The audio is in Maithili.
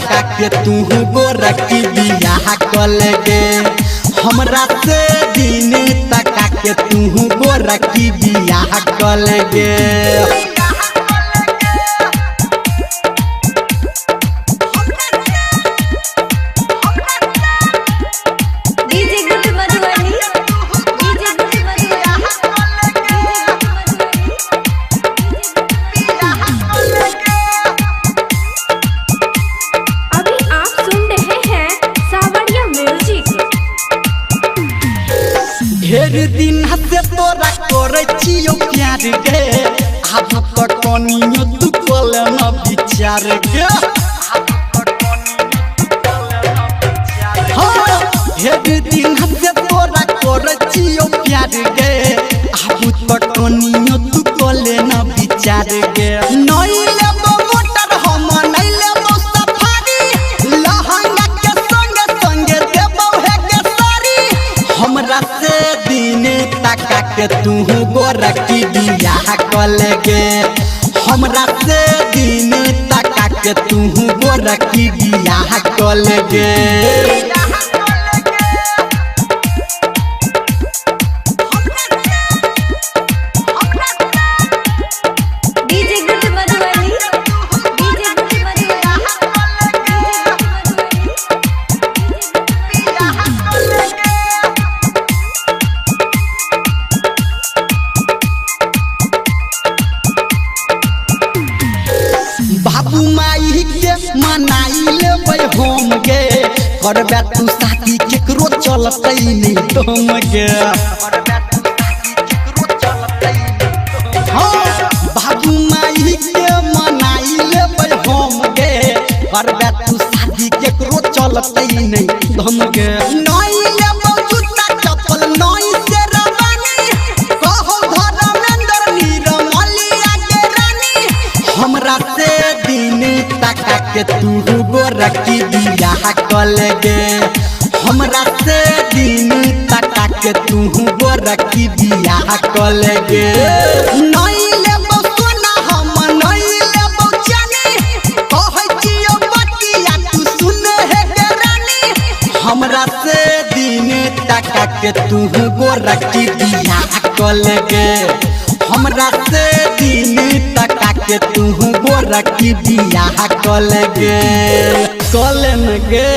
तका के तू गोरकी बियाह कलगे। हमरा से दिन तका के तू गोरकी बियाह कलगे। DJ good Madhubani, DJ good Madhubani, DJ. अभी आप सुन रहे हैं सावरिया म्यूजिक। ढेर दिन से तोरा करे छियो प्यार गे, आब त कनियो तू कले न विचार गे। हाँ, ढेर दिन से तोरा करे छियो प्यार गे, आब त कनियो तू कले न विचार गे। नहीं लेबो मोटर हम नहीं लेबो सफारी, लहंगा के संगे संगे देबो हे के सारी। हमरा से दिन तका के तू गोरकी बियाह कलगे। हमरा से दिन तका के तू गोरकी बियाह कलगे। DJ good Madhubani, DJ good Madhubani, DJ. बाबू माई के मनाई लेबै हम गे, करबे तू साथी केकरो चलतै नहीं तुम गे। हाँ, बाबू माई के मनाई लेबै हम गे, करबे तू साथी केकरो चलतै नहीं तुम गे। नहीं लेबौ जूता चप्पल नहीं शेरवानी, कहो धर्मेंद्र नीरमलिया के रानी। हमरा से दिन तका के तू गोरकी बियाह कलगे। हमरा से दिन तका के तू गोरकी बियाह कलगे। नहीं लेबौ सोना हम नहीं लेबौ चानी, कहै छियौ बतिया तू सुन हे गे रानी। हमरा से दिन तका के तू गोरकी बियाह कलगे। हमरा से दिन तका के तू गोरकी बियाह कलगे। कलन गे।